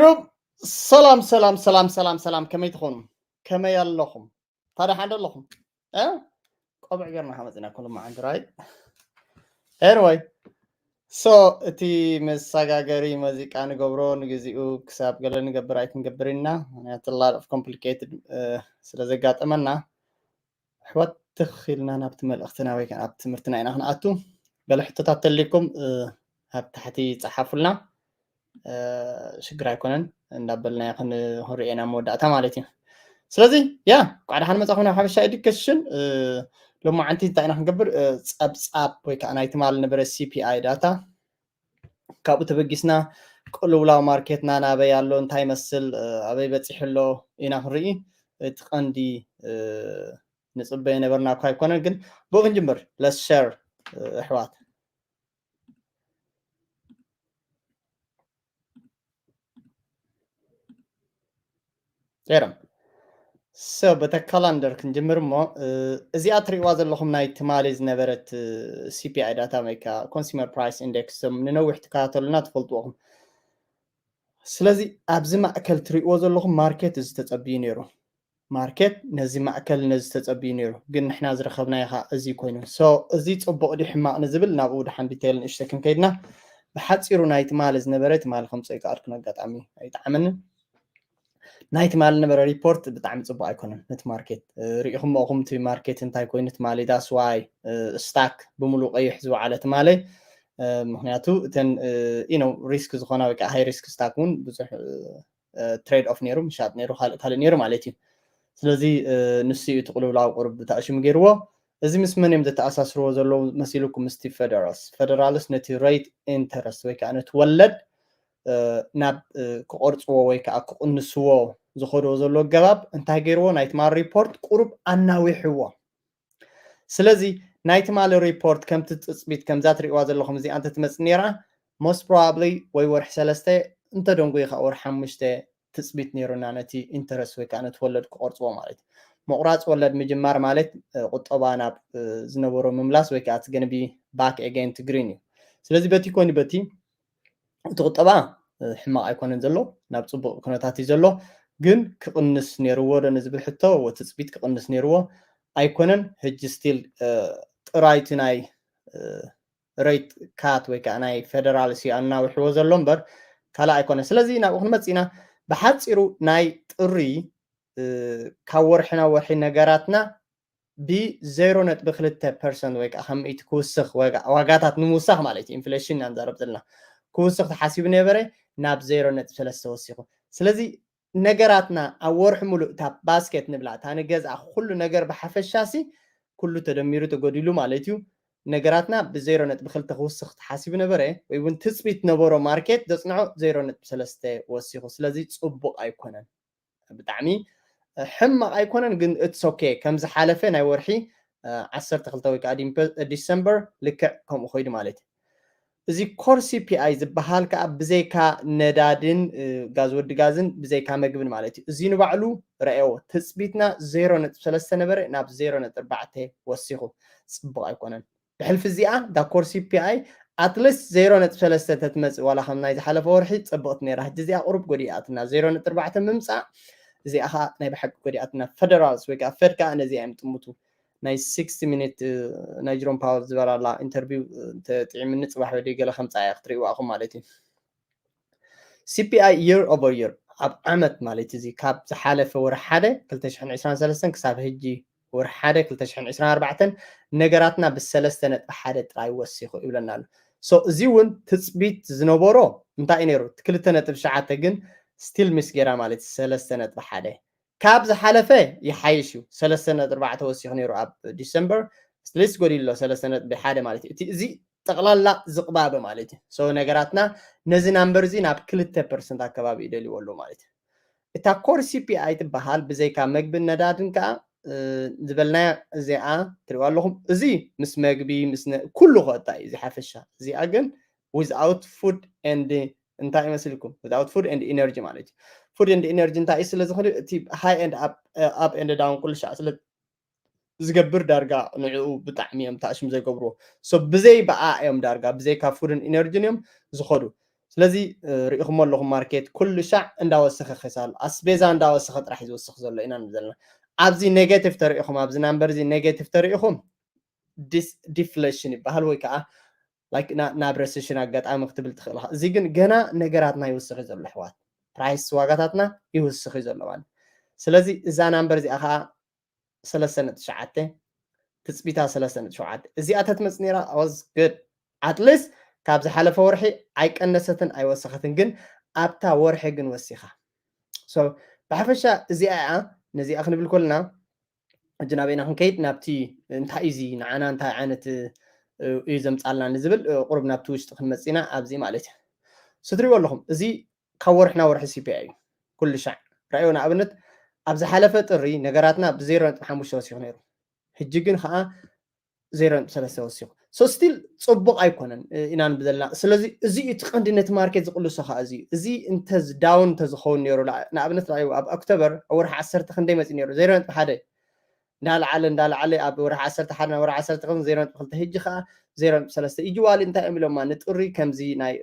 ሩብ ሰላም ሰላም ሰላም ሰላም ሰላም፣ ከመይ ትኾኑ? ከመይ ኣለኹም? ታዲያ ሓደ ኣለኹም እ? ቆብዕ ገርና ከመፅና ኩሉ መዓንድራይ ኤርወይ ሶ እቲ መሰጋገሪ መዚቃ ንገብሮ ንግዚኡ ክሳብ ገለ ንገብር ኣይክንገብር ኢና። ምክንያቱ lot of complicated ስለ ዘጋጠመና ኣሕዋት ትኽ ኢልና ናብቲ መልእኽትና ወይ ከዓ ኣብ ትምህርትና ኢና ክንኣቱ። ገለ ሕቶታት ተልይኩም ኣብ ታሕቲ ይፀሓፉልና። ሽግር ኣይኮነን እንዳበልና ክንሪኤና መወዳእታ ማለት እዩ። ስለዚ ያ ቋዕዳ ሓን መፃኹም ናብ ሓበሻ ኤዱኬሽን። ሎማዓንቲ እንታይ ኢና ክንገብር? ፀብፃብ ወይ ከዓ ናይ ትማል ነበረ ሲፒኣይ ዳታ ካብኡ ተበጊስና ቅልውላው ማርኬትና ናበይ ኣሎ እንታይ ይመስል ኣበይ በፂሑ ኣሎ ኢና ክንርኢ። እቲ ቀንዲ ንፅበ የነበርና እኳ ኣይኮነን ግን ብኡ ክንጅምር ለስ ሸር ኣሕዋት ም ሰ በተ ካላንደር ክንጅምር እሞ እዚኣ ትሪእዋ ዘለኹም ናይ ትማሊ ዝነበረት ሲፒኣይ ዳታ ወይ ከዓ ኮንሱመር ፕራይስ ኢንደክስ ንነዊሕ ትከታተሉና ትፈልጥዎም። ስለዚ ኣብዚ ማእከል ትሪእዎ ዘለኹም ማርኬት እዚ ተፀብዩ ነይሩ። ማርኬት ነዚ ማእከል ነዚ ተፀብዩ ነይሩ ግን ንሕና ዝረኸብናዮ ከዓ እዚ ኮይኑ። ሶ እዚ ፅቡቕ ድዩ ሕማቕ ንዝብል ናብኡ ድሓን ዲቴይል ንእሽተ ክንከይድና ብሓፂሩ ናይ ትማሊ ዝነበረ ትማሊ ከምፀ ይከኣልኩን ኣጋጣሚ ኣይጠዓመንን። ናይ ትማሊ ነበረ ሪፖርት ብጣዕሚ ፅቡቅ ኣይኮነን ነቲ ማርኬት። ሪኢኹም ኹም እቲ ማርኬት እንታይ ኮይኑ ትማሊ ዳስዋይ ስታክ ብምሉእ ቀይሕ ዝወዓለ ትማሊ። ምክንያቱ እተን ኢኖ ሪስክ ዝኾና ወይ ከዓ ሃይ ሪስክ ስታክ እውን ብዙሕ ትሬድ ኦፍ ነይሩ ምሻጥ ነይሩ ካልእ ካልእ ነይሩ ማለት እዩ። ስለዚ ንሱ እዩ ትቅልብላው ቁርብ ተኣሽሙ ገይርዎ። እዚ ምስ መን እዮም ዘተኣሳስርዎ ዘለዉ መሲልኩም? ምስቲ ፈደራልስ ፈደራልስ ነቲ ሬት ኢንተረስት ወይ ከዓ ነቲ ወለድ ናብ ክቆርፅዎ ወይ ከዓ ክቅንስዎ ዝኸድዎ ዘሎ ኣገባብ እንታይ ገይርዎ ናይ ትማሊ ሪፖርት ቁሩብ ኣናዊሕዎ። ስለዚ ናይ ትማሊ ሪፖርት ከምቲ ትፅቢት ከምዛ ትሪእዋ ዘለኹም እዚኣ እንተትመፅእ ነይራ most probably ወይ ወርሒ ሰለስተ እንተደንጉ ከዓ ወርሒ ሓሙሽተ ትፅቢት ነይሩና ነቲ ኢንተረስት ወይ ከዓ ነቲ ወለድ ክቆርፅዎ ማለት እዩ። ምቁራፅ ወለድ ምጅማር ማለት ቁጠባ ናብ ዝነበሮ ምምላስ ወይ ከዓ it's gonna be back again to green እዩ። ስለዚ በቲ ኮይኑ በቲ እቲ ቁጠባ ሕማቕ ኣይኮነን ዘሎ ናብ ፅቡቅ ኩነታት እዩ ዘሎ። ግን ክቅንስ ነይርዎ ዶ ንዝብል ሕቶ ትፅቢት ክቅንስ ነይርዎ ኣይኮነን። ሕጂ ስቲል ጥራይቲ ናይ ሬት ካት ወይ ከዓ ናይ ፌደራል ሲ ኣናውሕዎ ዘሎ እምበር ካልእ ኣይኮነን። ስለዚ ናብኡ ክንመፅእ ኢና። ብሓፂሩ ናይ ጥሪ ካብ ወርሒ ናብ ወርሒ ነገራትና ብዜሮ ነጥቢ ክልተ ፐርሰንት ወይ ከዓ ከም እቲ ክውስኽ ዋጋታት ንምውሳኽ ማለት እዩ ኢንፍሌሽን ኢና ንዛረብ ዘለና ክውስኽ ተሓሲቡ ነበረ ናብ ዜሮ ነጥቢ ሰለስተ ወሲኹ። ስለዚ ነገራትና ኣብ ወርሒ ሙሉእ እታ ባስኬት ንብላ እታ ንገዝኣ ኩሉ ነገር ብሓፈሻሲ ኩሉ ተደሚሩ ተጎዲሉ ማለት እዩ። ነገራትና ብዜሮ ነጥቢ ክልተ ክውስኽ ተሓሲቡ ነበረ ወይ እውን ትፅቢት ነበሮ ማርኬት ዘፅንዖ ዜሮ ነጥቢ ሰለስተ ወሲኹ። ስለዚ ፅቡቅ ኣይኮነን። ብጣዕሚ ሕማቕ ኣይኮነን ግን it's okay። ከም ዝሓለፈ ናይ ወርሒ ዓሰርተ ክልተ ወይ ከዓ ዲሰምበር ልክዕ ከምኡ ኮይዱ ማለት እዩ። እዚ ኮር ሲፒኣይ ዝበሃል ከዓ ብዘይካ ነዳድን ጋዝ ወዲ ጋዝን ብዘይካ መግብን ማለት እዩ። እዚ ንባዕሉ ረእዎ ትፅቢትና ዜሮ ነጥቢ ሰለስተ ነበረ ናብ ዜሮ ነጥቢ ኣርባዕተ ወሲኹ። ፅቡቅ ኣይኮነን። ብሕልፊ እዚኣ ዳ ኮር ሲፒኣይ ኣትሊስት ዜሮ ነጥቢ ሰለስተ ተትመፅእ ዋላ ከም ናይ ዝሓለፈ ወርሒ ፅብቕቲ ነይራ። ሕጂ እዚኣ ቁሩብ ጎዲኣትና ዜሮ ነጥቢ ኣርባዕተ ምምፃእ እዚኣ ከዓ ናይ ብሓቂ ጎዲኣትና። ፈደራልስ ወይ ከዓ ፈድ ከዓ ነዚ እዮም ጥምቱ ናይ ስክስቲ ሚኒት ናይ ጅሮም ፓወር ዝበራላ ኢንተርቪው እንተጥዒምኒ ፅባሕ ወዲ ገለ ከምፃ እያ ክትርእይዋ ኢኹም ማለት እዩ። ሲፒኣይ የር ኦቨር የር ኣብ ዓመት ማለት እዚ ካብ ዝሓለፈ ወርሒ ሓደ ክልተ ሽሕን ዕስራን ሰለስተን ክሳብ ሕጂ ወርሒ ሓደ ክልተ ሽሕን ዕስራን ኣርባዕተን ነገራትና ብሰለስተ ነጥቢ ሓደ ጥራይ ወሲኹ ይብለና ኣሎ። ሶ እዚ እውን ትፅቢት ዝነበሮ እንታይ እዩ ነይሩ? ክልተ ነጥቢ ትሽዓተ ግን ስቲል ሚስ ገይራ ማለት እዩ ሰለስተ ነጥቢ ሓደ ካብ ዝሓለፈ ይሓይሽ እዩ። ሰለስተ ነጥቢ ኣርባዕተ ወሲኹ ነይሩ ኣብ ዲሰምበር ስሊስ ጎዲሎ ሰለስተ ነጥቢ ሓደ ማለት እዩ። እቲ እዚ ጠቕላላ ዝቕባበ ማለት እዩ። ሶ ነገራትና ነዚ ናምበር እዚ ናብ ክልተ ፐርሰንት ኣከባቢ ይደልዎ ኣለዉ ማለት እዩ። እታ ኮር ሲፒኣይ ትበሃል ብዘይካ መግብን ነዳድን ከዓ ዝበልናያ እዚኣ ትሪእዋ ኣለኹም። እዚ ምስ መግቢ ምስ ኩሉ ከወጣ እዩ እዚ ሓፈሻ። እዚኣ ግን without food and እንታይ ይመስልኩም without food and energy ማለት እዩ። Food and energy እንታይ እዩ ስለዝኽእል እቲ ሃይ ኤንድ ኣፕ ኤንድ ዳውን ኩሉ ሻዕ ስለ ዝገብር ዳርጋ ንዕኡ ብጣዕሚ እዮም ታእሽም ዘይገብርዎ። ሶ ብዘይ ብኣ እዮም ዳርጋ ብዘይካ ፉድን ኢነርጂን እዮም ዝኸዱ። ስለዚ እ፣ ርኢኹሞ ኣለኹም ማርኬት ኩሉ ሻዕ እንዳወሰኸ ከይሳሉ ኣስቤዛ እንዳወሰኸ ጥራሕ እዩ ዝወስኽ ዘሎ ኢና ንብል ዘለና። ኣብዚ ኔጌቲቭ ተሪኢኹም፣ ኣብዚ ናምበር እዚ ኔጌቲቭ ተሪኢኹም ዲፍሌሽን ይበሃል ወይ ከዓ ላይክ ናብ ረሴሽን ኣጋጣሚ ክትብል ትኽእል ኢኻ። እዚ ግን ገና ነገራትና ይውስኽ እዩ ዘሎ ኣሕዋት፣ ፕራይስ ዋጋታትና ይውስኽ እዩ ዘሎ ማለት። ስለዚ እዛ ናምበር እዚኣ ከዓ ሰለስተ ነጥቢ ትሽዓተ፣ ትፅቢታ ሰለስተ ነጥቢ ሸውዓተ እዚኣ ተትመፅ ነይራ was good። ኣትሊስት ካብ ዝሓለፈ ወርሒ ኣይቀነሰትን ኣይወሰኸትን፣ ግን ኣብታ ወርሒ ግን ወሲኻ። ብሓፈሻ እዚኣ እያ። ነዚኣ ክንብል ከለና ሕጂ ናበይና ክንከይድ፣ ናብቲ እንታይ እዩ እዚ ንዓና እንታይ ዓይነት እዩ ዘምፃልና ንዝብል ቁሩብ ናብቲ ውሽጢ ክንመፅና ኣብዚ ማለት እዩ። ስትሪዎ ኣለኹም እዚ ካብ ወርሒ ናብ ወርሒ ሲፒኣይ እዩ ኩሉ ሻዕ ራእዮ። ንኣብነት ኣብ ዝሓለፈ ጥሪ ነገራትና ብዜሮ ነጥቢ ሓሙሽተ ወሲኹ ነይሩ፣ ሕጂ ግን ከዓ ዜሮ ነጥቢ ሰለስተ ወሲኹ። ሶ ስቲል ፅቡቕ ኣይኮነን ኢና ንብል ዘለና። ስለዚ እዚ እቲ ቀንዲ ነቲ ማርኬት ዝቕልሶ ከዓ እዚ እዩ። እዚ እንተ ዳውን እንተዝኸውን ነይሩ ንኣብነት ራእዩ ኣብ ኦክቶበር ኣብ ወርሒ ዓሰርተ ክንደይ መፂኡ ነይሩ? ዜሮ ነጥቢ ሓደ እንዳለዓለ እንዳለዓለ ኣብ ወርሒ ዓሰርተ ሓደ ናብ ወርሒ ዓሰርተ ክልተ ዜሮ ነጥቢ ክልተ፣ ሕጂ ከዓ ዜሮ ነጥቢ ሰለስተ እዩ። ዋሊ እንታይ እዮም ኢሎማ? ንጥሪ ከምዚ ናይ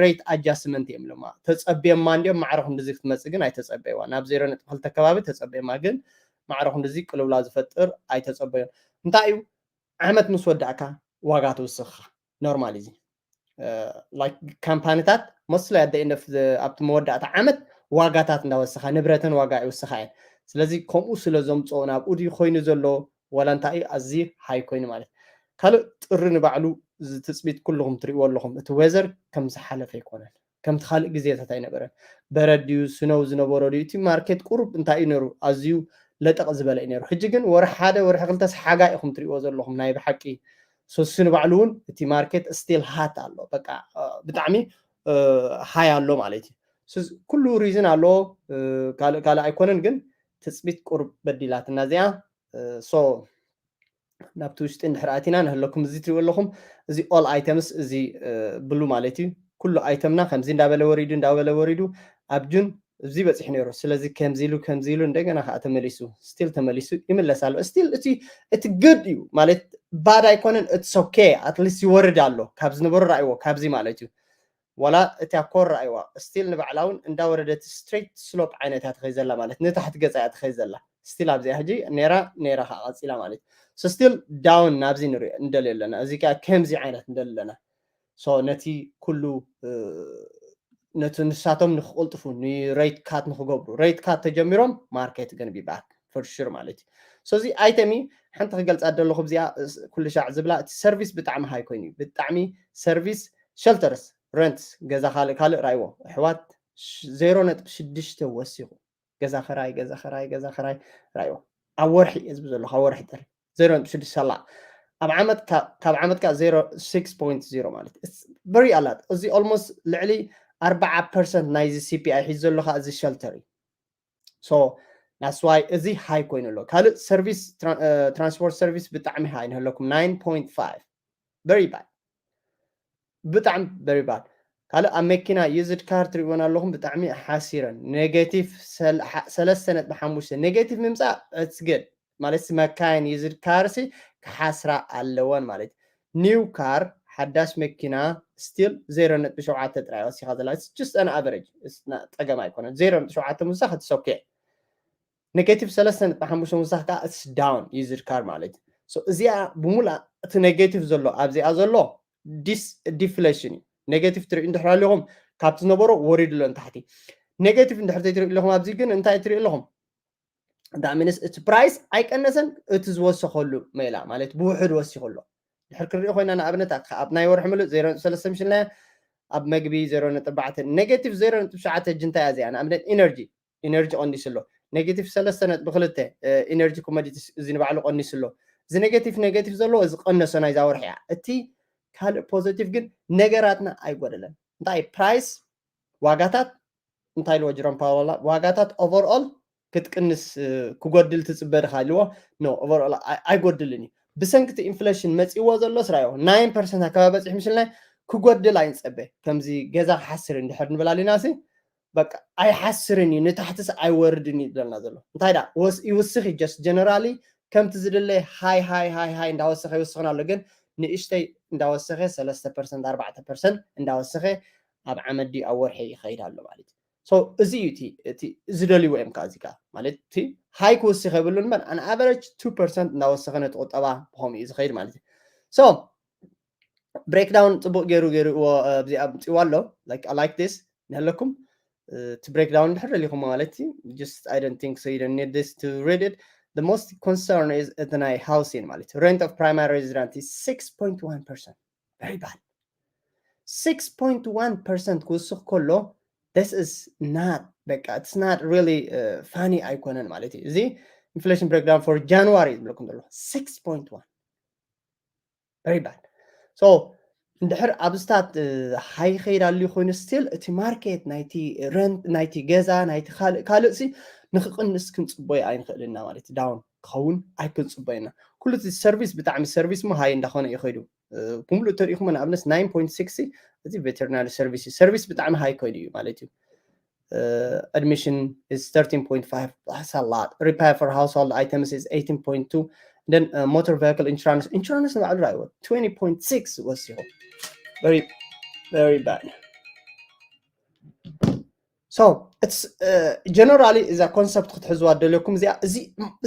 ሬት ኣጃስትመንት እዮም ኢሎማ። ተፀብዮማ እንዲዮም ማዕረ ክንድዚ ክትመፅእ ግን ኣይተፀበይዋ። ናብ ዜሮ ነጥቢ ክልተ ከባቢ ተፀብዮማ ግን ማዕረ ክንድዚ ቅልውላ ዝፈጥር ኣይተፀበዮን። እንታይ እዩ ዓመት ምስ ወዳእካ ዋጋ ትውስኽኻ ኖርማል እዚ። ካምፓኒታት መስለ ኣደ ኢንደፍ ኣብቲ መወዳእታ ዓመት ዋጋታት እንዳወሰኻ ንብረተን ዋጋ ይውስኻ እየን። ስለዚ ከምኡ ስለ ዘምፅኦ ናብኡ ድዩ ኮይኑ ዘሎ ዋላ እንታይ እዩ ኣዝዩ ሃይ ኮይኑ ማለት። ካልእ ጥሪ ንባዕሉ ትፅቢት ኩልኹም ትሪእዎ ኣለኹም። እቲ ዌዘር ከም ዝሓለፈ ኣይኮነን፣ ከምቲ ካልእ ግዜታት ኣይነበረን። በረድ ድዩ ስነው ዝነበሮ ድዩ? እቲ ማርኬት ቁሩብ እንታይ እዩ ነሩ ኣዝዩ ለጠቕ ዝበለ እዩ ነሩ። ሕጂ ግን ወርሒ ሓደ ወርሒ ክልተስ ሓጋይ ኢኹም ትሪእዎ ዘለኹም ናይ ብሓቂ። ሶሲ ንባዕሉ እውን እቲ ማርኬት ስቲል ሃት ኣሎ። በቃ ብጣዕሚ ሃይ ኣሎ ማለት እዩ። ኩሉ ሪዝን ኣለዎ። ካልእ ካልእ ኣይኮነን ግን ትፅቢት ቁሩብ በዲላትና እዚኣ። ሶ ናብቲ ውሽጢ እንድሕር ኣቲና ንህለኩም እዚ ትሪእዎ ኣለኹም። እዚ ኦል ኣይተምስ እዚ ብሉ ማለት እዩ። ኩሉ ኣይተምና ከምዚ እንዳበለ ወሪዱ እንዳበለ ወሪዱ ኣብ ጁን እዚ በፂሑ ነይሩ። ስለዚ ከምዚ ኢሉ ከምዚ ኢሉ እንደገና ከዓ ተመሊሱ ስቲል ተመሊሱ ይምለስ ኣሎ። ስቲል እቲ እቲ ግድ እዩ ማለት ባድ ኣይኮነን። እትስ ኦኬ ኣትሊስት ይወርድ ኣሎ ካብ ዝነበሩ ራእይዎ ካብዚ ማለት እዩ። ዋላ እቲ ኣኮር ራእይዋ ስቲል ንባዕላ እውን እንዳወረደት ስትሬት ስሎፕ ዓይነት እያ ትኸይ ዘላ ማለት ንታሕቲ ገፃ እያ ትኸይ ዘላ። ስቲል ኣብዚኣ ሕጂ ነራ ነራ ከዓ ቀፂላ ማለት እዩ። ስቲል ዳውን ናብዚ ንሪኦ እንደልዮ ኣለና። እዚ ከዓ ከምዚ ዓይነት እንደልዮ ኣለና። ሶ ነቲ ኩሉ ነቲ ንሳቶም ንክቕልጥፉ ንሬት ካት ንክገብሩ ሬት ካት ተጀሚሮም ማርኬት ግን ቢባክ ፈር ሹር ማለት እዩ። ሶ እዚ ኣይተሚ ሓንቲ ክገልፃ ደለኹ እዚኣ ኩሉ ሻዕ ዝብላ እቲ ሰርቪስ ብጣዕሚ ሃይ ኮይኑ እዩ። ብጣዕሚ ሰርቪስ ሸልተርስ ረንት ገዛ ካልእ ካልእ ራይዎ ኣሕዋት ዜሮ ነጥቢ ሽዱሽተ ወሲኹ ገዛ ኸራይ ገዛ ኸራይ ገዛ ኸራይ ራይዎ ኣብ ወርሒ እዝቢ ዘለኹ ኣብ ወርሒ ጥሪ ዜሮ ነጥቢ ሽዱሽተ ሰላ ኣብ ዓመት ካብ ዓመት ከዓ ዜሮ ስክስ ፖይንት ዜሮ ማለት በሪ ኣላት እዚ ኦልሞስት ልዕሊ ኣርባዓ ፐርሰንት ናይዚ ሲፒኣይ ሒዝ ዘሎ ከዓ እዚ ሸልተር እዩ። ሶ ናስዋይ እዚ ሃይ ኮይኑ ኣሎ። ካልእ ሰርቪስ ትራንስፖርት ሰርቪስ ብጣዕሚ ሃይ ንህለኩም ናይን ፖይንት ፋይቭ በሪ ባድ ብጣዕሚ በሪ ባድ። ካልእ ኣብ መኪና ዩዝድ ካር ትሪእወን ኣለኹም ብጣዕሚ ሓሲረን ኔጌቲቭ ሰለስተ ነጥቢ ሓሙሽተ ኔጌቲቭ ምምፃእ እትግድ ማለት መካይን ዩዝድ ካርሲ ክሓስራ ኣለወን ማለት ኒው ካር ሓዳሽ መኪና ስቲል ዜሮ ነጥቢ ሸውዓተ ጥራይ ወሲኻ ዘላ just an average ፀገም ኣይኮነን። ዜሮ ነጥቢ ሸውዓተ ምሳኽ ትሶኬ ኔጌቲቭ ሰለስተ ነጥቢ ሓሙሽተ ምሳኽ ከዓ ዳውን ዩዝድ ካር ማለት እዩ። እዚኣ ብሙላ እቲ ኔጌቲቭ ዘሎ ኣብዚኣ ዘሎ ዲፍሌሽን እዩ። ኔጌቲቭ ትርኢ እንድሕር ኣለኹም ካብቲ ዝነበሮ ወሪዱ ኣሎ ንታሕቲ። ኔጌቲቭ እንድሕር ትርኢ ኣለኹም ኣብዚ ግን እንታይ ትርኢ ኣለኹም? ዳሚንስ እቲ ፕራይስ ኣይቀነሰን፣ እቲ ዝወሰኸሉ ሜላ ማለት ብውሕድ ወሲኹ ኣሎ። ድሕር ክንሪኦ ኮይና ንኣብነት ኣብ ናይ ወርሒ ምሉእ ዜሮ ነጥቢ ሰለስተ ምሽልና ኣብ መግቢ ዜሮ ነጥቢ ኣርባዕተ ኔጌቲቭ ዜሮ ነጥቢ ትሽዓተ እጅ እንታይ እያ እዚኣ ንኣብነት ኢነርጂ ኢነርጂ ቀንዲሱ ኣሎ። ኔጌቲቭ ሰለስተ ነጥቢ ክልተ ኢነርጂ ኮሞዲቲስ እዚ ንባዕሉ ቀንዲሱ ኣሎ። እዚ ኔጌቲቭ ኔጌቲቭ ዘለዎ እዚ ቀነሶ ናይዛ ወርሒ እያ። እቲ ካልእ ፖዘቲቭ ግን ነገራትና ኣይጎደለን። እንታይ ፕራይስ ዋጋታት እንታይ ኢልዎ ጅሮም ፓወላ ዋጋታት ኦቨርኦል ክትቅንስ ክጎድል ትፅበ ድካ ኢልዎ ኖ ኦቨርኦል ኣይጎድልን እዩ። ብሰንክቲ ኢንፍሌሽን መፂዎ ዘሎ ስራዮ ናይን ፐርሰንት ኣካባቢ በፂሕ ምሽልና ክጎድል ኣይንፀበ። ከምዚ ገዛ ክሓስር እንድሕር ንብል ኣሊና ሲ በቃ ኣይሓስርን እዩ ንታሕትስ ኣይወርድን እዩ ዝብለና ዘሎ። እንታይ ዳ ይውስኽ እዩ ጀስት ጀነራሊ ከምቲ ዝድለ ሃይ ሃይ ሃይ ሃይ እንዳወሰኸ ይውስኽን ኣሎ ግን ንእሽተይ እንዳወሰኸ ሰለስተ ፐርሰንት ኣርባዕተ ፐርሰንት እንዳወሰኸ ኣብ ዓመት ድዩ ኣብ ወርሒ ይኸይድ ኣሎ ማለት እዩ። So እዚ እዩ እቲ ዝደልይዎ እዮም። ከዚ ከ ማለት እቲ ሃይ ክወስኽ የብሉን እምበር፣ an average two percent እናወሰኸ ነቲ ቁጠባ ብኸምኡ እዩ ዝኸይድ ማለት እዩ። So breakdown ጽቡቕ ገይሩ ገይሩ ኣብዚኣ ኣምጺዋ ኣሎ። Like I like this። ንህለኩም እቲ breakdown ድሕር ደሊኹም ማለት እዩ። Just I don't think so, you don't need this to read it. The most concern is እቲ ናይ housing ማለት እዩ። Rent of primary resident is six point one percent. Very bad. Six point one percent ክውስኽ ከሎ, this is not በቃ it's not really funny ኣይኮነን ማለት እዩ። እዚ inflation breakdown for January ዝብለኩም ዘሎ six point one። Very bad. So እንድሕር ኣብ ስታት ሃይ ኸይድ ኣልዩ ኮይኑ still እቲ ማርኬት ናይቲ ረንት ናይቲ ገዛ ናይቲ ካልእ ካልእ ሲ ንክቕንስ ክንፅቦይ ኣይንኽእልና ማለት ዳውን ክኸውን ኣይክንፅቦይና። ኩሉ እቲ ሰርቪስ ብጣዕሚ ሰርቪስ ሞ ሃይ እንዳኾነ እዩ ኸይዱ። ብምሉእ ተሪእኹም ንኣብነት nine point six እዚ veterinary service service ብጣዕሚ ሃይ ኮይኑ እዩ ማለት እዩ። Admission is thirteen point five, that's a lot. Repair for household items is eighteen point two. Then motor vehicle insurance, insurance ንባዕሉ ራእይዎ twenty point six ወሲኹ። Very very bad. So it's generally እዛ ኮንሰፕት ክትሕዝዋ ደልየኩም። እዚኣ እዚ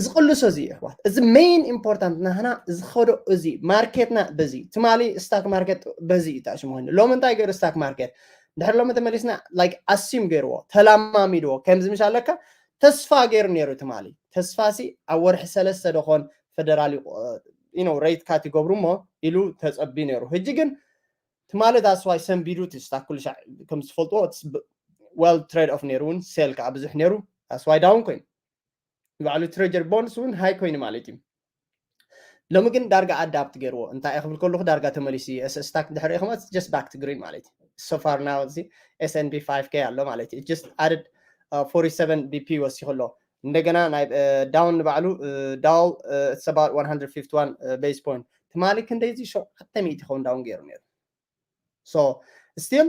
ዝቕልሶ እዚ ኣሕዋት፣ እዚ main important ናህና ዝኸዶ እዚ ማርኬትና በዚ ትማሊ ስታክ ማርኬት በዚ እዩ ተኣሽሙ ኮይኑ። ሎሚ እንታይ ገይሩ ስታክ ማርኬት? ድሕሪ ሎሚ ተመሊስና like ኣሲም ገይርዎ፣ ተላማሚድዎ። ከምዚ ምሽ ኣለካ ተስፋ ገይሩ ነይሩ ትማሊ። ተስፋ ሲ ኣብ ወርሒ ሰለስተ ደኾን ፈደራል ሬት ካት ይገብሩ እሞ ኢሉ ተጸቢ ነይሩ። ሕጂ ግን ትማሊ that's why ሰንቢዱ እቲ ስታክ ኩሉ ሻዕ ከም ዝፈልጥዎ well trade off ነይሩ እውን ሴል ከዓ ብዙሕ ነይሩ። That's why down ኮይኑ ንባዕሉ ትሬጀሪ ቦንድስ እውን ሃይ ኮይኑ ማለት እዩ። ሎሚ ግን ዳርጋ ኣዳፕት ገይርዎ። እንታይ ክብል ከለኹ ዳርጋ ተመሊሱ ስታክ ድሕሪ ኢኹም just back to green ማለት እዩ። So far now እዚ S and P five K ኣሎ ማለት እዩ። Just added forty seven BP ወሲኹ ኣሎ። እንደገና ናይ ዳውን ንባዕሉ ዳው it's about one hundred fifty one base point። ትማሊ ክንደይ እዚ ሸውዓተ ሚእቲ ይኸውን ዳውን ገይሩ ነይሩ። So still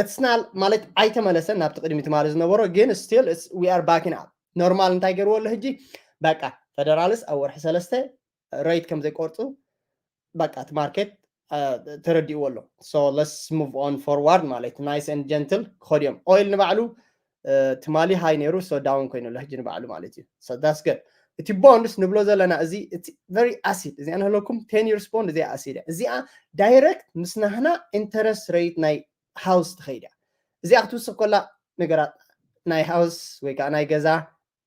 it's not ማለት ኣይተመለሰን ናብቲ ቅድሚ ትማሊ ዝነበሮ፣ ግን still we are backing up። ኖርማል እንታይ ገይርዎ ኣሎ ሕጂ? በቃ ፈደራልስ ኣብ ወርሒ ሰለስተ ሬት ከም ዘይቆርፁ በቃ እቲ ማርኬት ተረዲእዎ ኣሎ። So let's move on forward ማለት nice and gentle ክኸዱ እዮም። ኦይል ንባዕሉ ትማሊ ሃይ ነይሩ፣ so ዳውን ኮይኑ ኣሎ ሕጂ ንባዕሉ ማለት እዩ። So that's good። እቲ ቦንድስ ንብሎ ዘለና እዚ very acid እዚኣ ንህለኩም ten years ቦንድ እዚኣ ኣሲድ እያ። እዚኣ ዳይሬክት ምስ ናህና ኢንተረስት ሬት ናይ ሃውስ ትኸይድ እያ። እዚኣ ክትውስኽ ከላ ነገራት ናይ ሃውስ ወይ ከዓ ናይ ገዛ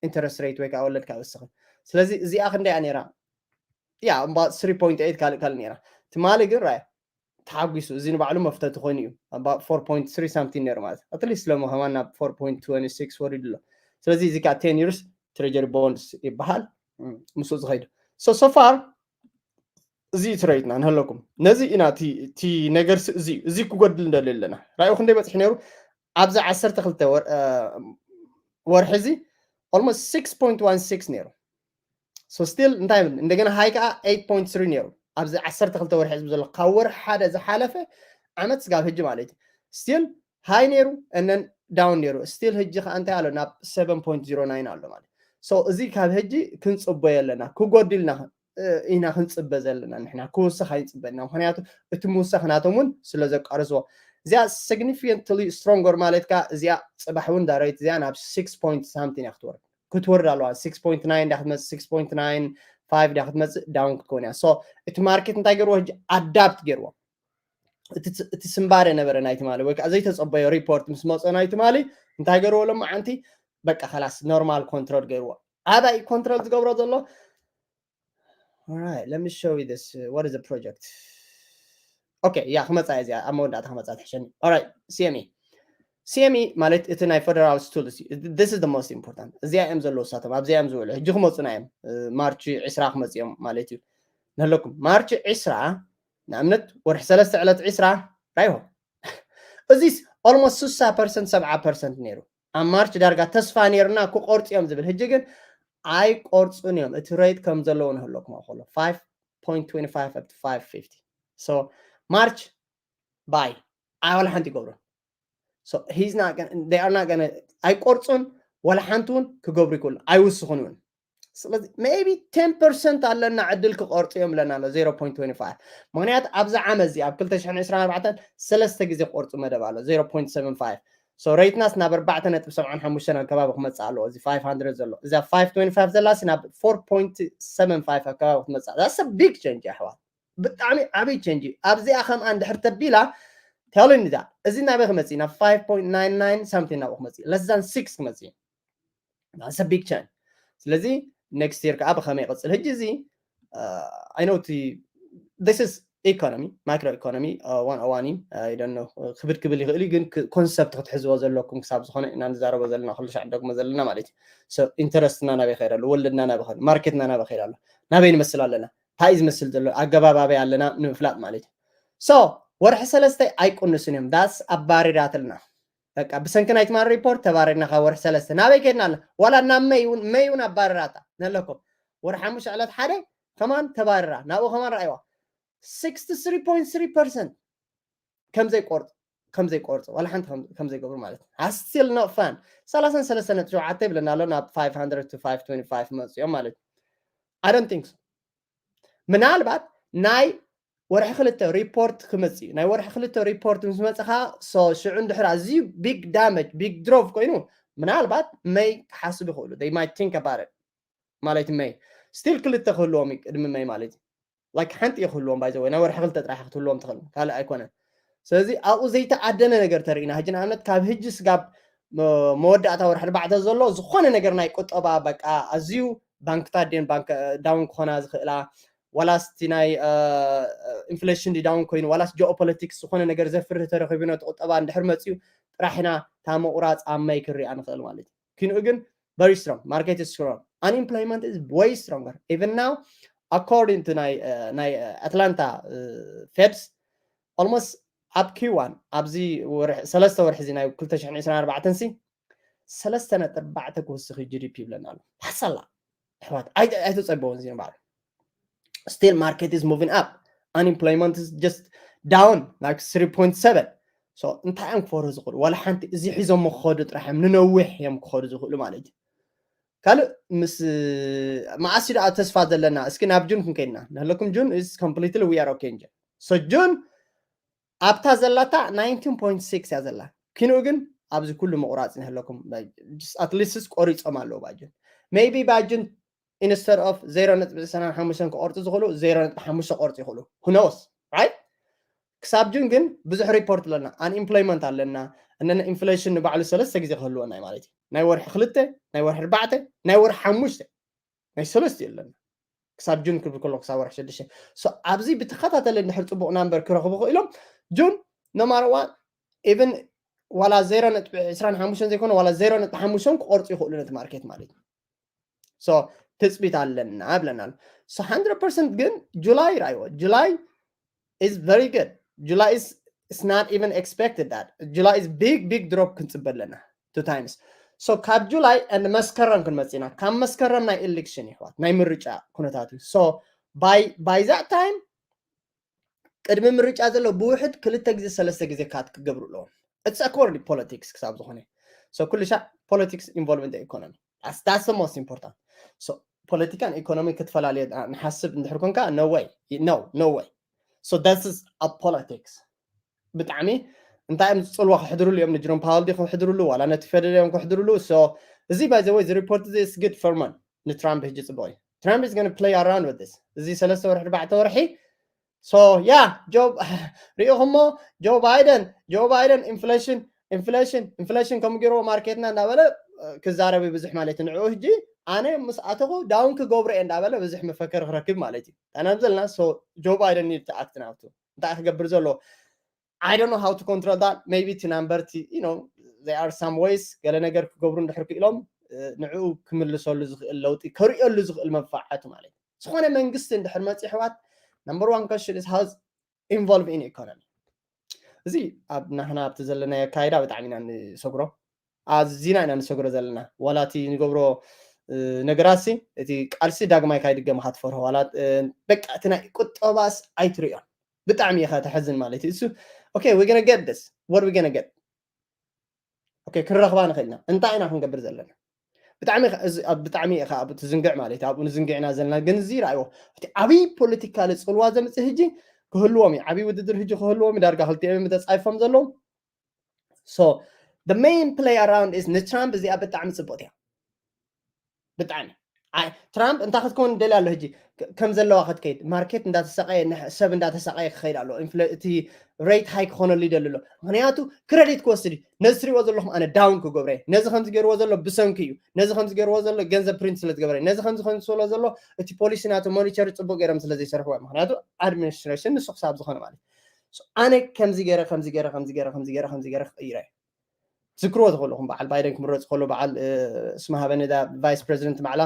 ኢንተረስት ሬት ወይ ከዓ ወለድ ካብ እስኽን። ስለዚ እዚኣ ክንደይ እያ ነይራ? ያ እምባ three point eight ካልእ ካልእ ነይራ። ትማሊ ግን ራይ ተሓጒሱ፣ እዚ ንባዕሉ መፍተቲ ኮይኑ እዩ። About four point three something ነይሩ ማለት at least ሎሚ ከማን ናብ four point twenty six ወሪዱ ኣሎ። ስለዚ እዚ ከዓ ten years treasury bonds ይበሃል። ምስኡ ዝኸይዱ so so far እዚ ትረይትና ንህለኩም ነዚ ኢና እቲ ነገር እዚ እዚ ክጎድል እንደለ ኣለና። ራእዩ ክንደይ በፅሒ ነይሩ ኣብዚ ዓሰርተ ክልተ ወርሒ እዚ almost six point one six ነይሩ። So still እንታይ ይብል እንደገና ሃይ ከዓ eight point three ነይሩ ኣብዚ ዓሰርተ ክልተ ወርሒ ህዝቢ ዘሎ ካብ ወርሒ ሓደ ዝሓለፈ ዓመት ስጋብ ህጂ ማለት እዩ። Still ሃይ ነይሩ and then down ነይሩ። Still ህጂ ከዓ እንታይ ኣሎ ናብ seven point zero nine ኣሎ ማለት። So እዚ ካብ ህጂ ክንፅበዮ ኣለና ክጎድልና ኢና ክንፅበ ዘለና ንሕና ክውስኽ ኣይንፅበና። ምክንያቱ እቲ ምውሳኽ ናቶም እውን ስለ ዘቃርፅዎ እዚኣ significantly stronger ማለት ከዓ እዚኣ ፅባሕ እውን ዳረይት እዚኣ ናብ six point something እያ ክትወርድ ክትወርድ ኣለዋ። Six point nine ዳ ክትመፅእ six point nine five ዳ ክትመፅእ down ክትከውን እያ። So እቲ ማርኬት እንታይ ገይርዎ ሕጂ adapt ገይርዎ። እቲ ስምባደ ነበረ ናይ ትማሊ ወይ ከዓ ዘይተፀበዮ ሪፖርት ምስ መፀ ናይ ትማሊ እንታይ ገይርዎ ሎማዓንቲ በቃ ከላስ ኖርማል ኮንትሮል ገይርዎ። ኣባይ ኮንትሮል ዝገብሮ ዘሎ Alright, let me show you this. What is the project? Okay, yeah, ክመፃ እዚኣ ኣብ መወዳእታ ክመፃ ትሕሸኒ። Alright, CME. CME ማለት እቲ ናይ federal tools እዩ። This is the most important። እዚኣ እዮም ዘለዉ እሳቶም ኣብዚኣ እዮም ዝውዕሉ። ሕጂ ክመፁና እዮም። ማርች ዕስራ ክመፁ እዮም ማለት እዩ። ንህለኩም ማርች ዕስራ ንኣብነት ወርሒ ሰለስተ ዕለት ዕስራ ራይሆ እዚስ almost ስሳ ፐርሰንት ሰብዓ ፐርሰንት ነይሩ። ኣብ ማርች ዳርጋ ተስፋ ነይርና ክቆርፁ እዮም ዝብል። ሕጂ ግን ኣይቆርፁን እዮም። እቲ ሬት ከም ዘለዎ ንህለኩም ኣብ ከሎ five point twenty five up to five fifty. So ማርች ባይ ኣይ ወላ ሓንቲ ይገብሮ። So he's not gonna, they are not gonna ኣይቆርፁን ወላ ሓንቲ እውን ክገብሩ ይክእሉ ኣይውስኹን እውን። ስለዚ maybe ten percent ኣለና ዕድል ክቆርፁ እዮም ብለና ኣሎ zero point twenty five። ምክንያቱ ኣብዚ ዓመት እዚ ኣብ ክልተ ሽሕን ዕስራን ኣርባዕተን ሰለስተ ግዜ ክቆርፁ መደብ ኣሎ zero point seven five። So rate ናስ ናብ ኣርባዕተ ነጥቢ ሰብዓን ሓሙሽተን ኣከባቢ ክመፅእ ኣለዎ። እዚ five hundred ዘሎ እዛ five twenty five ዘላ ናብ four point seven five ኣከባቢ ክትመፅእ that's a big change ኣሕዋት። ብጣዕሚ ዓብይ change እዩ። ኣብዚኣ ከምኣ እንድሕር ተቢላ telling that እዚ ናበይ ክመፅእ ናብ five point nine nine something ናብኡ ክመፅእ less than six ክመፅእ that's a big change። ስለዚ next year ከዓ ብከመይ ይቕፅል? ሕጂ እዚ I know እቲ this is economy, macro economy one oh one እዩ። I don't know ክብል ክብል ይኽእል እዩ፣ ግን concept ክትሕዝዎ ዘለኩም ክሳብ ዝኾነ ኢና ንዛረቦ ዘለና፣ ኩሉ ሻዕ ንደግሞ ዘለና ማለት እዩ። So interest ና ናበይ ከይድ ኣሎ፣ ወለድና ናበይ ከይድ፣ ማርኬትና ናበይ ከይድ ኣሎ፣ ናበይ ንመስል ኣለና፣ እንታይ እዩ ዝመስል ዘሎ፣ ኣገባብ ኣበይ ኣለና ንምፍላጥ ማለት እዩ። So ወርሒ ሰለስተ ኣይቅንሱን እዮም፣ that's ኣባሪራትልና። በቃ ብሰንኪ ናይ ትማሊ ሪፖርት ተባሪርና ካብ ወርሒ ሰለስተ ናበይ ከይድና ኣለ። ዋላ ናብ መይ እውን መይ እውን ኣባሪራታ ነለኩም። ወርሒ ሓሙሽተ ዕለት ሓደ ከማን ተባሪራ ናብኡ ከማን ረኣይዋ sixty three point three percent ከም ዘይቆርፅ ከም ዘይቆርፅ ዋላ ሓንቲ ከም- ከም ዘይገብሩ ማለት እዩ። Still not fun። ሰላሳን ሰለስተ ነጥቢ ሸውዓተ ይብለና ኣሎ ናብ five hundred to five twenty five መፅኦም ማለት እዩ። I don't think so። ምናልባት ናይ ወርሒ ክልተ ሪፖርት ክመፅእ እዩ። ናይ ወርሒ ክልተ ሪፖርት ምስ መፅኻ so ሽዑ እንድሕር ኣዝዩ big damage big drop ኮይኑ ምናልባት መይ ክሓስቡ ይኽእሉ they might think about it ማለት መይ still ክልተ ክህልዎም እዩ ቅድሚ መይ ማለት እዩ። Like ሓንቲ እዩ ክህልዎም by the way ናይ ወርሒ ክልተ ጥራሕ ክትህልዎም ትኽእል ካልእ ኣይኮነን። ስለዚ ኣብኡ ዘይተኣደነ ነገር ተርእና ሕጂ ንኣብነት ካብ ህጂ ስጋብ መወዳእታ ወርሒ ኣርባዕተ ዘሎ ዝኾነ ነገር ናይ ቁጠባ በቃ ኣዝዩ ባንክታት ድን ባንክ down ክኾና ዝኽእላ ዋላስ እቲ ናይ inflation down ኮይኑ ዋላስ geopolitics ዝኾነ ነገር ዘፍርህ ተረኺቡ ነቲ ቁጠባ እንድሕር መፅዩ ጥራሕ ኢና እታ ምቑራፅ ኣብ ማይ ክንሪኣ ንኽእል ማለት እዩ። ክንኡ ግን very strong market is strong unemployment is way stronger even now according to ናይ ናይ ኣትላንታ Feds almost ኣብ Q one ኣብዚ ወርሒ ሰለስተ ወርሒ እዚ ናይ ክልተ ሽሕን ዕስራን ኣርባዕተን ሲ ሰለስተ ነጥቢ ኣርባዕተ ክውስኽ እዩ GDP ይብለና ኣሎ። ሓሳላ ኣሕዋት ኣይተፀበውን እዚ ንባዕሉ still market is moving up unemployment is just down like three point seven so እንታይ እዮም ክፈሩ ዝኽእሉ ዋላ ሓንቲ እዚ ሒዞም ክኸዱ ጥራሕ እዮም ንነዊሕ እዮም ክኸዱ ዝኽእሉ ማለት እዩ። ካልእ ምስ መዓስ ደኣ ተስፋ ዘለና እስኪ ናብ ጁን ክንከይድና ንህለኩም ጁን is completely we are okay in June so ጁን ኣብታ ዘላታ nineteen point six እያ ዘላ ክንኡ ግን ኣብዚ ኩሉ ምቑራፅ ንህለኩም at least ቆሪፆም ኣለዉ ባጁን maybe ባጁን instead of zero ነጥቢ ዕስራን ሓሙሽተን ክቆርፁ ዝኽእሉ zero ነጥቢ ሓሙሽተ ቆርፁ ይኽእሉ who knows right ክሳብ ጁን ግን ብዙሕ ሪፖርት ኣለና unemployment ኣለና እነነ inflation ንባዕሉ ሰለስተ ግዜ ክህልወና እዩ ማለት እዩ ናይ ወርሒ ክልተ ናይ ወርሒ ኣርባዕተ ናይ ወርሒ ሓሙሽተ ናይ ሰለስተ ኣለና ክሳብ ጁን ክብል ከሎ ክሳብ ወርሒ ሽዱሽተ so ኣብዚ ብተኸታተለ እንድሕር ፅቡቕ ናምበር ክረኽቡ ክኢሎም ጁን no matter what even ዋላ zero ነጥቢ ዕስራን ሓሙሽተን ዘይኮነ ዋላ zero ነጥቢ ሓሙሽተን ክቆርፁ ይኽእሉ ነቲ ማርኬት ማለት እዩ so ትፅቢት ኣለና ብለና ኣሎ so hundred percent ግን ጁላይ ራይዎ ጁላይ is very good July is it's not even expected that July is big big drop ክንፅበ ኣለና two times so ካብ ጁላይ and መስከረም ክንመፅና ካብ መስከረም ናይ election ይሕዋት ናይ ምርጫ ኩነታት እዩ so by by that time ቅድሚ ምርጫ ዘሎ ብውሕድ ክልተ ግዜ ሰለስተ ግዜ ካት ክገብሩ ኣለዎም it's according politics ክሳብ ዝኾነ so ኩሉ ሻዕ politics involve in the economy that's that's the most important so ፖለቲካን ኢኮኖሚ ክትፈላለየ ንሓስብ እንድሕር ኮንካ no way no no way so this is a politics ብጣዕሚ እንታይ እዮም ዝፅልዋ ክሕድርሉ እዮም ንጅሮም ፓወል ዲ ክሕድርሉ ዋላ ነቲ ፌደር እዮም ክሕድርሉ so እዚ by the way እዚ ሪፖርት እዚ is good for man ንትራምፕ ሕጂ ፅቡቅ እዩ Trump is going to play around with this እዚ ሰለስተ ወርሒ ኣርባዕተ ወርሒ so yeah ጆ ሪኢኹሞ ጆ ባይደን ጆ ባይደን inflation inflation inflation ከምኡ ገይርዎ ማርኬትና እንዳበለ ክዛረብ ብዙሕ ማለት ንዕኡ ሕጂ ኣነ ምስ ኣተኹ down ክገብሮ እየ እንዳበለ ብዙሕ መፈከሪ ክረክብ ማለት እዩ ኣና ዘለና so ጆ ባይደን need to act now እንታይ ክገብር ዘሎ I don't know how to control that maybe to number you know there are some ways ገለ ነገር ክገብሩ እንድሕር ክኢሎም ንዕኡ ክምልሰሉ ዝኽእል ለውጢ ከርእየሉ ዝኽእል መፋዓቱ ማለት እዩ ዝኾነ መንግስቲ እንድሕር መፂ ኣሕዋት number one question is how involve in economy እዚ ኣብ ናህና ኣብቲ ዘለናዮ ኣካይዳ ብጣዕሚ ኢና ንሰግሮ ኣዝና ኢና ንሰግሮ ዘለና ዋላ እቲ ንገብሮ ነገራት ሲ እቲ ቃልሲ ዳግማይ ካይድገም ካትፈርሆ ዋላ በቃ እቲ ናይ ቁጠባስ ኣይትርእዮን ብጣዕሚ ኢኻ ተሐዝን ማለት እዩ እሱ okay we gonna get this what we gonna get okay ክንረኽባ ንኽእል ኢና እንታይ ኢና ክንገብር ዘለና ብጣዕሚ ብጣዕሚ ኢኻ ኣብኡ ትዝንግዕ ማለት ኣብኡ ንዝንግዕና ዘለና ግን እዚ ርኣይዎ እቲ ዓብይ ፖለቲካሊ ፅልዋ ዘምፅእ ህጂ ክህልዎም እዩ ዓብይ ውድድር ህጂ ክህልዎም ዳርጋ ክልቲኦም ተፃይፎም ዘለዉ so the main play around is ንትራምፕ እዚኣ ብጣዕሚ ፅቡቅ እያ ብጣዕሚ ትራምፕ እንታይ ክትከውን ደልያ ኣሎ ህጂ ከም ዘለዋ ክትከይድ ማርኬት እንዳተሰቀየ ሰብ እንዳተሰቀየ ክኸይድ ኣሎ እቲ rate high ክኾነሉ ይደሊ ኣሎ ምክንያቱ credit ክወስድ እዩ ነዚ ትሪእዎ ዘለኹም ኣነ down ክገብረ ነዚ ከምዚ ገይርዎ ዘሎ ብሰንኪ እዩ ነዚ ከምዚ ገይርዎ ዘሎ ገንዘብ print ስለ ዝገበረ ነዚ ከምዚ ከምዚ ስለ ዘሎ እቲ policy ናቱ monitor ፅቡቅ ገይሮም ስለ ዘይሰርሕዎ ምክንያቱ administration ንሱ ክሳብ ዝኾነ ማለት ኣነ ከምዚ ገይረ ከምዚ ገይረ ከምዚ ገይረ ከምዚ ገይረ ከምዚ ገይረ ክቅይረ ዝክርዎ ዝኽእልኹም በዓል ባይደን ክምረፅ ከሎ በዓል ስማሃበነዳ vice president ባዕላ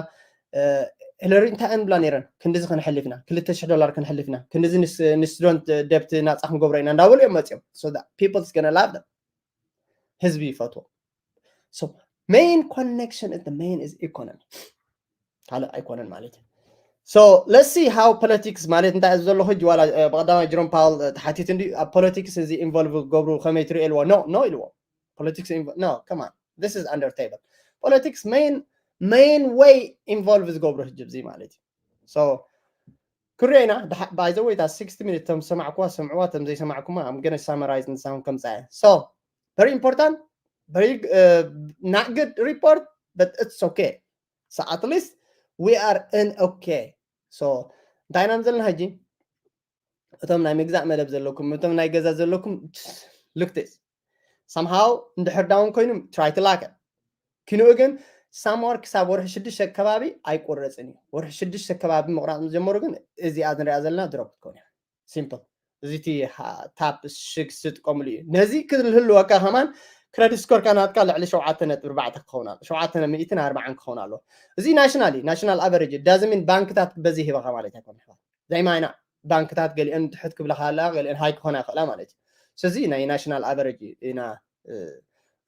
ሂለሪ እንታይ እየን ብላ ነይረን ክንድዚ ክንሕልፍና ክልተ ሽሕ ዶላር ክንሕልፍና ክንድዚ ንስቱደንት ደብት ናፃ ክንገብሮ ኢና እንዳበሉ እዮም መፅኦም people's gonna love them ህዝቢ ይፈትዎ main connection is the main is economy ካልእ ኣይኮነን ማለት እዩ so let's see how politics ማለት እንታይ እዚ ዘሎ ሕጂ ዋላ ብቀዳማይ ጅሮም ፓውል ተሓቲት እንዲ ኣብ politics እዚ involve ገብሩ ከመይ ትሪእልዎ no no ኢልዎ politics no come on this is under table politics main main way involve ዝገብሩ ሕጂ እዚ ማለት እዩ so ክሪኦ ኢና by the way እታ sixty minute ቶም ዝሰማዕኩዋ ስምዕዋ ቶም ዘይሰማዕኩማ I'm gonna summarize ንሳኹም ከምፃ እየ so very important very uh, not good report but it's okay so at least we are in okay so እንታይ ኢና ዘለና ሕጂ እቶም ናይ ምግዛእ መደብ ዘለኩም እቶም ናይ ገዛ ዘለኩም look this somehow እንድሕር down ኮይኑ try to lock it ኪንኡ ግን somewhere ክሳብ ወርሒ ሽዱሽተ ከባቢ ኣይቆረፅን እዩ ወርሒ ሽዱሽተ ከባቢ ምቁራፅ ዝጀመሩ ግን እዚኣ ንሪኣ ዘለና drop ክትከውን እያ simple እዚ እቲ top six ዝጥቀምሉ እዩ ነዚ ክህልወካ ከማን credit score ካ ናትካ ልዕሊ ሸውዓተ ነጥቢ ኣርባዕተ ክኸውን ኣሎ ሸውዓተ ሚእትን ኣርባዓን ክኸውን ኣሎ እዚ national እዩ national average doesn't mean ባንክታት በዚ ሂበኻ ማለት ኣይኮነ ኣሕዋት ዛይማይና ባንክታት ገሊአን ትሕት ክብላ ካላ ገሊአን high ክኾና ይኽእላ ማለት እዩ ስለዚ ናይ national average ኢና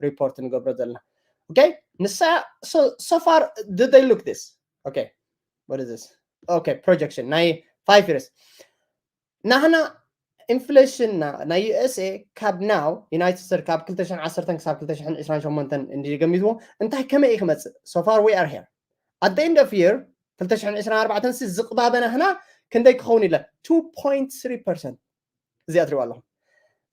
report ንገብሮ ዘለና okay ንሳ so far did they look this okay what is this okay projection ናይ five years ናህና inflation ና ናይ USA ካብ now United States ካብ ክልተ ሽሕን ዓሰርተን ክሳብ ክልተ ሽሕን ዕስራን ሸሞንተን እንዲ ገሚትዎ እንታይ ከመይ እዩ ክመፅእ so far we are here at the end of year ክልተ ሽሕን ዕስራን ኣርባዕተን ሲ ዝቕባበ ናህና ክንደይ ክኸውን ኢለ two point three percent እዚኣ ትሪዋ ኣለኹም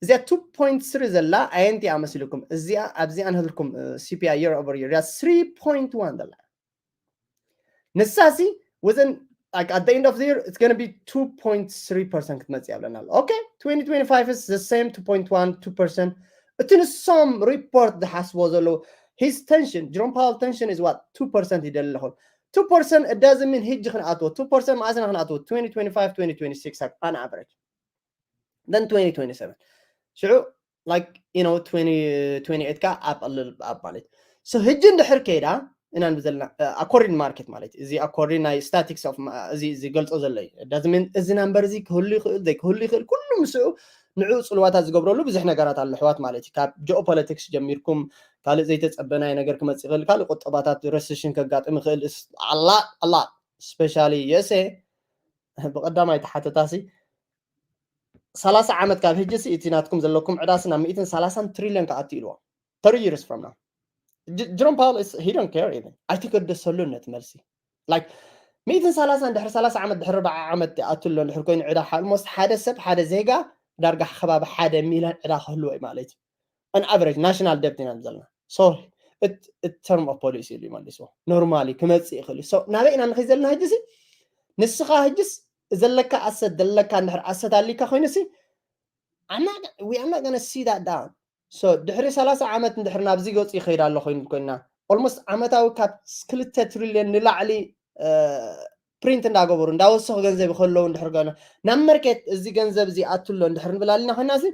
እዚኣ two point three ዘላ ኣየንቲ እያ መሲልኩም እዚኣ ኣብዚኣ ንህልኩም CPI year over year እያ three point one ዘላ ንሳሲ within like at the end of the year it's going to be two point three percent ክትመጽእ ኣለና okay twenty twenty-five is the same two point one two percent እቲ ንሶም report ዝሓስቦ ዘለዉ his tension Jerome Powell tension is what two percent ይደሊ ኣለኹ two percent it doesn't mean ሕጂ ክንኣትዎ two percent መዓስና ክንኣትዎ twenty twenty-five twenty twenty-six on average then twenty twenty-seven ሽዑ like you know twenty twenty-eight ካ up a little up ማለት so ሕጂ እንድሕር ከይዳ ኢና ንብል ዘለና according market ማለት እዚ according ናይ statistics of እዚ እዚ ገልጾ ዘሎ እዩ doesn't mean እዚ number እዚ ክህሉ ይኽእል ዘይክህሉ ይኽእል ኩሉ ምስኡ ንዑ ጽልዋታት ዝገብረሉ ብዙሕ ነገራት ኣሎ ኣሕዋት ማለት እዩ ካብ geopolitics ጀሚርኩም ካልእ ዘይተጸበናይ ነገር ክመጽእ ይኽእል ካልእ ቁጠባታት recession ከጋጥም ይኽእል a lot a lot especially USA ብቐዳማይ ተሓተታሲ ሰላሳ ዓመት ካብ ሕጂ ሲ እቲ ናትኩም ዘለኩም ዕዳሲ ናብ ሚእትን ሰላሳን ትሪልዮን ክኣቱ ኢልዎ thirty years from now Jerome Powell he don't care even ኣይትገደሰሉን ነቲ መልሲ like ሚእትን ሰላሳን ድሕሪ ሰላሳ ዓመት ድሕሪ ኣርባዓ ዓመት ኣትሎ እንድሕር ኮይኑ ዕዳ almost ሓደ ሰብ ሓደ ዜጋ ዳርጋ ከባቢ ሓደ ሚልዮን ዕዳ ክህልዎ እዩ ማለት እዩ on average national debt ኢና ዘለና so it term of policy ኢሉ ይመልስዎ normally ክመፅእ ይኽእል እዩ so ናበይ ኢና ንኸይ ዘለና ሕጂ ሲ ንስኻ ሕጅስ ዘለካ ኣሰት ዘለካ እንድሕር ኣሰት ኣሊካ ኮይኑ ሲ we are not gonna see that down so ድሕሪ ሰላሳ ዓመት እንድሕር ናብዚ ገፁ ይኸይድ ኣሎ ኮይኑ ኮይና almost ዓመታዊ ካብ ክልተ ትሪልዮን ንላዕሊ print እንዳገበሩ እንዳወሰኹ ገንዘብ ከለዉ እንድሕር ገና ናብ መርኬት እዚ ገንዘብ እዚ ኣትሎ እንድሕር ንብል ኣልና ኮይና እዚ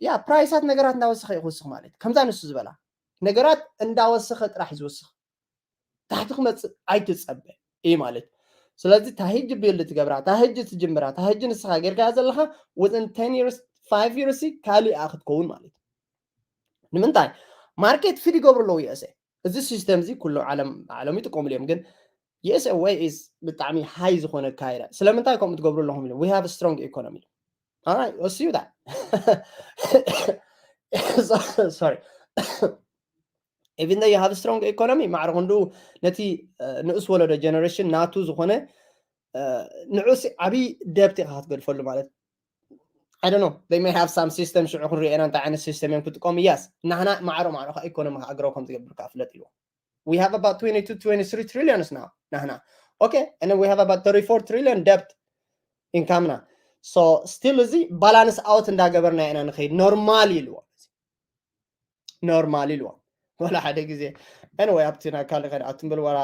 ያ ፕራይሳት ነገራት እንዳወሰኸ እዩ ክውስኽ ማለት ከምዛ ንሱ ዝበላ ነገራት እንዳወሰኸ ጥራሕ ዝወስኽ ታሕቲ ክመፅእ ኣይትፀበ እዩ ማለት ስለዚ ታህጂ ቢልድ ትገብራ ታህጂ ትጅምራ ታህጂ ንስኻ ጌርካ ዘለኻ within ten years five years ካልእ ክትከውን ማለት እዩ ንምንታይ ማርኬት ፊድ ይገብሩ ኣለዉ USA እዚ ሲስተም እዚ ኩሉ ዓለም ዓለም ይጥቀምሉ እዮም ግን USA way is ብጣዕሚ ሃይ ዝኾነ ካይዳ ስለምንታይ ከምኡ ትገብሩ ኣለኹም ኢሉ we have strong economy all right we'll see that sorry even though you have strong economy ማዕረ ክንድኡ ነቲ ንኡስ ወለዶ generation ናቱ ዝኾነ ንዑስ ዓብይ debt ኢኻ ክትገድፈሉ ማለት I don't know. They may have some system ሽዑ ክንሪኦ ኢና እንታይ ዓይነት system እዮም ክጥቀሙ። Yes, ናህና ማዕሮ ማዕሮ ከዓ economy ከዓ grow ከም ዝገብር ከዓ ፍለጥ ኢልዎ። We have about twenty-two, twenty-three trillions now. ናህና okay, and then we have about thirty-four trillion debt income ና. So still እዚ balance out እንዳገበርና ኢና ንኸይድ። Normal ኢልዎ። Normal ኢልዎ። ወላ ሓደ ግዜ anyway ኣብቲ ናብ ካልእ ከይንኣቱ እምበር ዋላ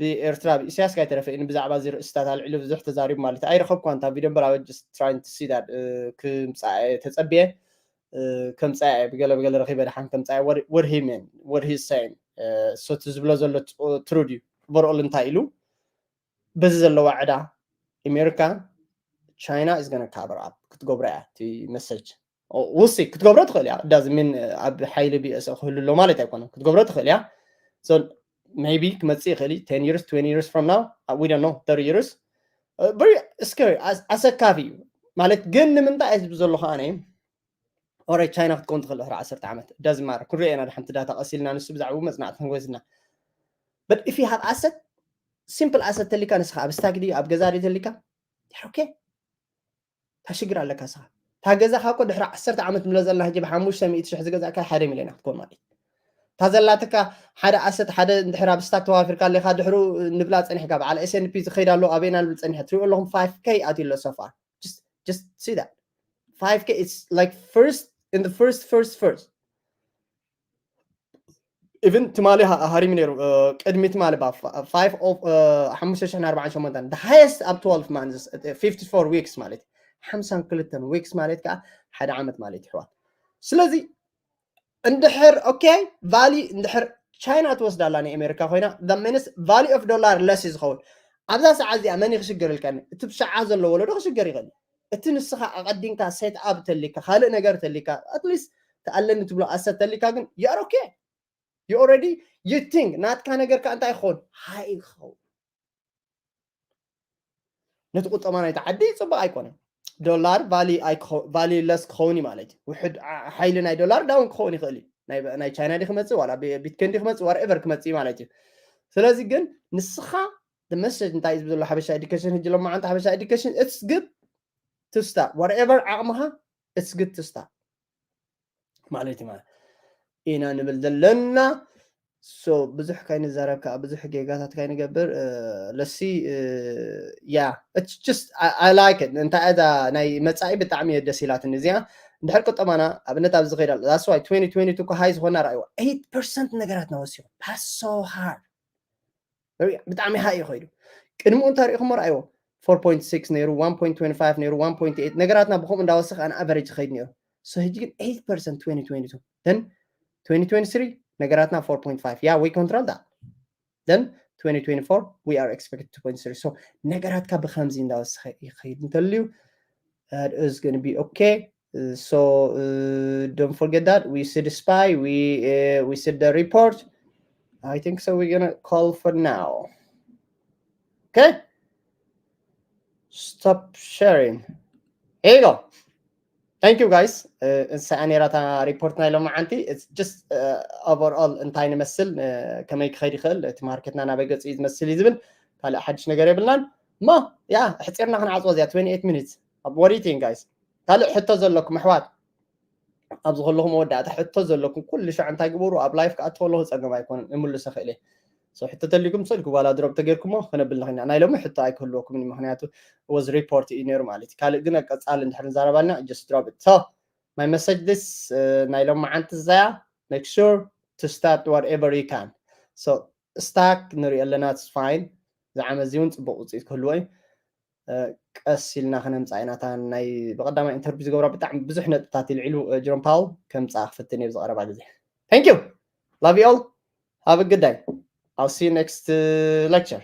ብኤርትራ ብኢሳያስ ካይተረፈ ኢኒ ብዛዕባ እዚ ርእስታት ኣልዒሉ ብዙሕ ተዛሪቡ ማለት ኣይረኸብኳ እንታ ቪድዮ እምበር I was just trying to see that ክምፃእ ተፀቢየ ከምፃእ ብገለ ብገለ ረኺበ ደሓን ከምፃእ what he mean what he saying so እቲ ዝብሎ ዘሎ true ድዩ overall እንታይ ኢሉ በዚ ዘለዋ ዕዳ ኣሜሪካ China is gonna cover up ክትገብሮ እያ እቲ message ውሲ ክትገብሮ ትኽእል እያ ዳዝሚን ኣብ ሓይሊ ቢኤስ ክህሉ ኣሎ ማለት ኣይኮነን ክትገብሮ ትኽእል እያ maybe ክመፅእ ይኽእል ten years twenty years from now we don't know thirty years very scary ኣሰካፊ እዩ ማለት ግን ንምንታይ እየ ዝብል ዘለኹ ኣነ ኦራይ ቻይና ክትከውን ትኽእል ድሕሪ ዓሰርተ ዓመት ዳዝማረ ክንሪኦ ኢና ድሓንቲ ዳታ ቀሲልና ንሱ ብዛዕባ መፅናዕቲ ክንወስድና but if you have asset simple asset ተሊካ ንስኻ ኣብ ስታክ ድዩ ኣብ ገዛ ድዩ ተሊካ okay ታሽግር ኣለካ ስኻ እታ ገዛኻ እኮ ድሕሪ ዓሰርተ ዓመት ንብሎ ዘለና ሕጂ ብሓሙሽተ ሚእቲ ሽሕ ዝገዛእካ ሓደ ሚልዮን ክትኮን ማለት እታ ዘላትካ ሓደ ኣሰት ሓደ እንድሕር ኣብ ስታክ ተዋፊርካ ኣለካ ድሕሩ ንብላ ፀኒሕካ በዓል S and P ዝኸይድ ኣሎ ኣበይና ንብል ፀኒሐ ትሪኦ ኣለኹም five K ኣትዩ ኣሎ so far just just see that five K it's like first in the first first first even ትማሊ ሃሪሚ ነይሩ ቅድሚ ትማሊ ባ five of ሓሙሽተ ሽሕን ኣርባዓን ሸሞንተን the highest ኣብ twelve months fifty-four weeks ማለት ሓምሳን ክልተን weeks ማለት ከዓ ሓደ ዓመት ማለት ይሕዋት ስለዚ እንድሕር okay value እንድሕር ቻይና ትወስዳ ኣላ ናይ ኣሜሪካ ኮይና the minus value of dollar less እዩ ዝኸውን ኣብዛ ሰዓት እዚኣ መን ክሽገር ኢልካኒ እቲ ብሸዓ ዘሎ ወለዶ ክሽገር ይኽእል እቲ ንስኻ ኣቐዲምካ set up ተሊካ ካልእ ነገር ተሊካ at least ተኣለኒ ትብሎ ኣሰት ተሊካ ግን you are okay you already you think ናትካ ነገር ከ እንታይ ክኸውን ሃይ ክኸውን ነቲ ቁጠማ ናይቲ ዓዲ ፅቡቅ ኣይኮነን dollar value less ክኸውን እዩ ማለት እዩ ውሕድ ሓይሊ ናይ dollar down ክኸውን ይኽእል እዩ ናይ ቻይና ዲ ክመፅእ ዋላ bitcoin ዲ ክመፅእ whatever ክመፅእ እዩ ማለት እዩ ስለዚ ግን ንስኻ message እንታይ እዩ ዝብል ዘሎ ሓበሻ education ሕጂ ሎማዓንቲ ሓበሻ education it's good to start whatever ዓቕምኻ it's good to start ማለት እዩ ማለት ኢና ንብል ዘለና so ብዙሕ ካይንዛረብ ከዓ ብዙሕ ጌጋታት ካይንገብር let's see yeah it's just I like it እንታይ እዛ ናይ መፃኢ ብጣዕሚ ደስ ኢላትኒ እዚኣ እንድሕር ቁጠማና ኣብነት ኣብዚ ከይዳ that's why twenty twenty two ሃይ ዝኾና ረኣይዎ eight percent ነገራትና ወሲኹ that's so hard ብጣዕሚ ሃይ እዩ ከይዱ ቅድሚኡ እንታይ ሪኢኹሞ ረኣይዎ four point six ነይሩ one point twenty five ነይሩ one point eight ነገራትና ብከምኡ እንዳወሰኸ ኣን average ይኸይድ ነይሩ so ሕጂ ግን eight percent twenty twenty two then twenty twenty three ነገራትና four point five yeah we control that then twenty twenty four we are expected two point three so ነገራትካ ብከምዚ እንዳወሰኸ ይኸይድ እንተልዩ is gonna be okay Uh, so uh, don't forget that we see the spy, we uh, we see the report. I think so. We're gonna call for now. Okay. Stop sharing. Here you go. Thank you guys. እንስሳ ነራታ ሪፖርት ናይ ሎማዓንቲ it's just overall እንታይ ንመስል ከመይ ክኸይድ ይኽእል እቲ ማርኬትና ናበይ ገፂ እዩ ዝመስል እዩ ዝብል ካልእ ሓድሽ ነገር የብልናን እሞ ያ ሕፂርና ክንዓፅዎ እዚኣ twenty eight minutes what do you think guys ካልእ ሕቶ ዘለኩም ኣሕዋት ኣብዚ ከለኹ መወዳእታ ሕቶ ዘለኩም ኩሉ ሻዕ እንታይ ግበሩ ኣብ live ክኣቱ ከለኹ ፀገም ኣይኮነን እምልሶ ክእል እየ ሕቶ ተልኩም ስልኪ ዋላ ድሮብ ተገይርኩሞ ክነብል ንኽና ናይ ሎሚ ሕቶ ኣይክህልወኩም ምክንያቱ was report እዩ ነይሩ ማለት እዩ ካልእ ግን ቀፃሊ እንድሕር ንዛረባልና just drop it so my message this ናይ ሎሚ ዓንቲ እዛያ make sure to start whatever you can so stock ንሪኦ ኣለና it's fine ዝዓመዚ እውን ፅቡቅ ውፅኢት ክህልዎ እዩ ቀስ ኢልና ከነምፃ ኢና እታ ናይ ብቀዳማይ interview ዝገብራ ብጣዕሚ ብዙሕ ነጥብታት ይልዒሉ ጀሮም ፓውል ከምፃ ክፍትን እየ ብዝቀረባ ግዜ thank you love you all have a good day I'll see you next uh, lecture